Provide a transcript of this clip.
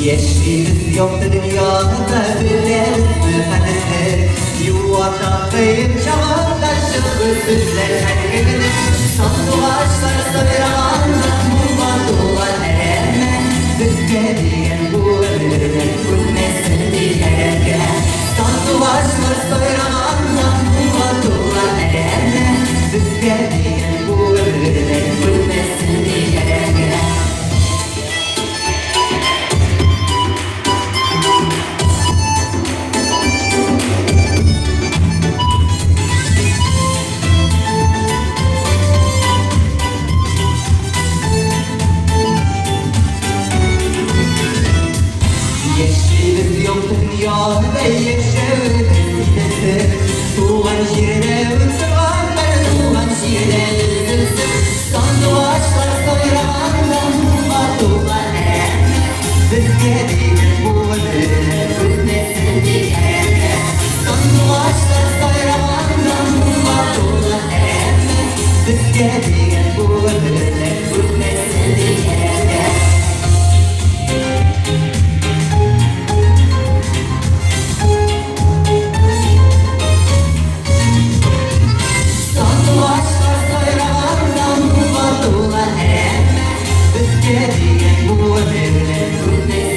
Яшибез якты дөньяда, беләбезме кадерне? Юата кыен чагында җылы сүзләр һәркемне. Сандугачлар сайраганда моңга тулган әләмне, безгә дигән бу гомерне үлмәсен ди әрәмгә. Сандугачлар сайраганда моңга тулган әләмне, безгә дигән бу гомерне үлмәсен ди әрәмгә. Яшибез якты дөньяда, яшәвебез итәсе. Туган җирдә үсеп бер туган җирдә өзелсен. Сандугачлар сайраганда моңга тулган әләмне, безгә дигән бу гомерләр үлмәсен ди әрәмгә. Сандугачлар сайраганда моңга тулган әләмне, безгә дигән бу гомерләр үлмәсен ди әрәмгә. Сандугачлар сайраганда моңга тулган әләмне, безгә дигән бу гомерләр үлмәсен.